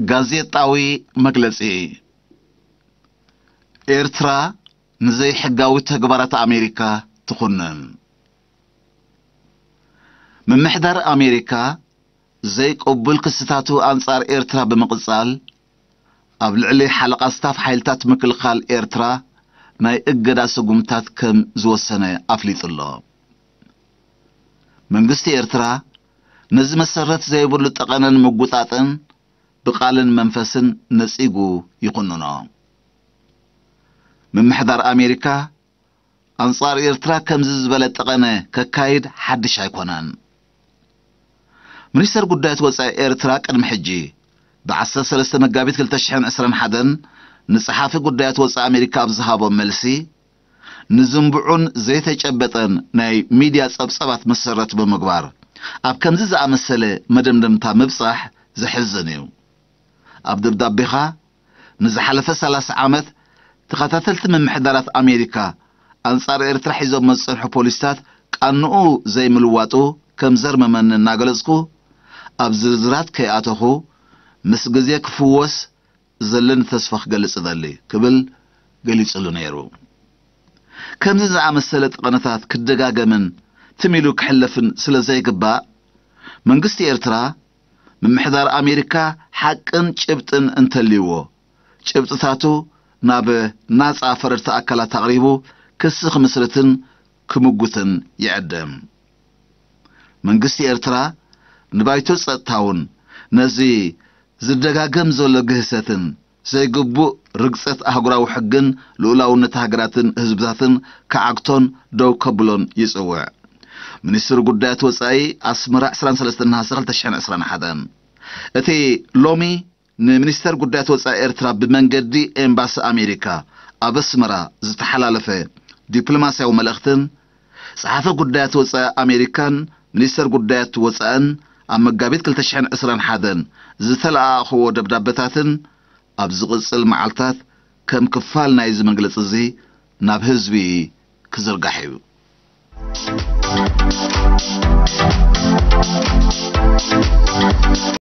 ጋዜጣዊ መግለጺ። ኤርትራ ንዘይሕጋዊ ተግባራት ኣሜሪካ ትኹንን። ምምሕዳር ኣሜሪካ ዘይቅቡል ክስታቱ ኣንጻር ኤርትራ ብምቕጻል፣ ኣብ ልዕሊ ሓለቓ ስታፍ ሓይልታት ምክልኻል ኤርትራ ናይ እገዳ ስጉምታት ከም ዝወሰነ ኣፍሊጡ ኣሎ። መንግስቲ ኤርትራ ነዚ መሰረት ዘይብሉ ጠቐነን ምጉጣጥን ብቓልን መንፈስን ነጺጉ ይኹንኖ። ምምሕዳር ኣሜሪካ ኣንጻር ኤርትራ ከምዚ ዝበለ ጠቐነ ከካይድ ሓድሽ ኣይኮነን። ሚኒስተር ጉዳያት ወጻኢ ኤርትራ ቅድሚ ሕጂ ብ ዓሰርተ ሰለስተ መጋቢት ክልተ ሽሕን ዕስራን ሓደን ንጸሓፊ ጉዳያት ወጻኢ ኣሜሪካ ኣብ ዝሃቦ መልሲ፣ ንዝንብዑን ዘይተጨበጠን ናይ ሚድያ ጸብጸባት መሰረት ብምግባር፣ ኣብ ከምዚ ዝኣመሰለ መደምደምታ ምብጻሕ ዘሕዝን እዩ። ኣብ ደብዳቤኻ፣ ንዝሓለፈ ሰላሳ ዓመት ተኸታተልቲ ምምሕዳራት ኣሜሪካ ኣንጻር ኤርትራ ሒዞሞ ዝጸንሑ ፖሊስታት ቃንኡ ዘይምልዋጡ ከም ዘርመመኒ እናገለጽኩ፣ ኣብ ዝርዝራት ከይኣተኹ፣ ምስ ግዜ ክፍወስ ዘለኒ ተስፋ ክገልጽ እደሊ ክብል ገሊጹሉ ነይሩ። ከምዚ ዝኣመሰለ ጠቐነታት ክደጋገምን ትም ኢሉ ክሕለፍን ስለ ዘይግባእ፣ መንግስቲ ኤርትራ ምምሕዳር ኣሜሪካ ሓቅን ጭብጥን እንተልይዎ፣ ጭብጥታቱ ናብ ናጻ ፈረድቲ ኣካላት ኣቕሪቡ ክሲ ክምስርትን ክምጉትን ይዕድም። መንግስቲ ኤርትራ ንባይቶ ጸጥታውን ነዚ ዝደጋገም ዘሎ ግህሰትን ዘይግቡእ ርግጸት ኣህጉራዊ ሕግን ልኡላውነት ሃገራትን ህዝብታትን ክዓግቶን ደው ከብሎን ይጽውዕ። ሚኒስትሪ ጉዳያት ወጻኢ ኣስመራ ዕስራን ሰለስተን ነሓሰ ክልተ ሽሕን ዕስራን ሓደን። እቲ ሎሚ ንሚኒስተር ጉዳያት ወጻኢ ኤርትራ ብመንገዲ ኤምባሲ ኣሜሪካ ኣብ ኣስመራ ዝተሓላለፈ ዲፕሎማስያዊ መልእኽትን ጸሓፊ ጉዳያት ወጻኢ ኣሜሪካን ሚኒስተር ጉዳያት ወጻእን ኣብ መጋቢት ክልተ ሽሕን ዕስራን ሓደን ዝተለኣኣኽዎ ደብዳበታትን ኣብ ዝቕጽል መዓልታት ከም ክፋል ናይዚ መግለጺ እዚ ናብ ህዝቢ ክዝርጋሕ እዩ።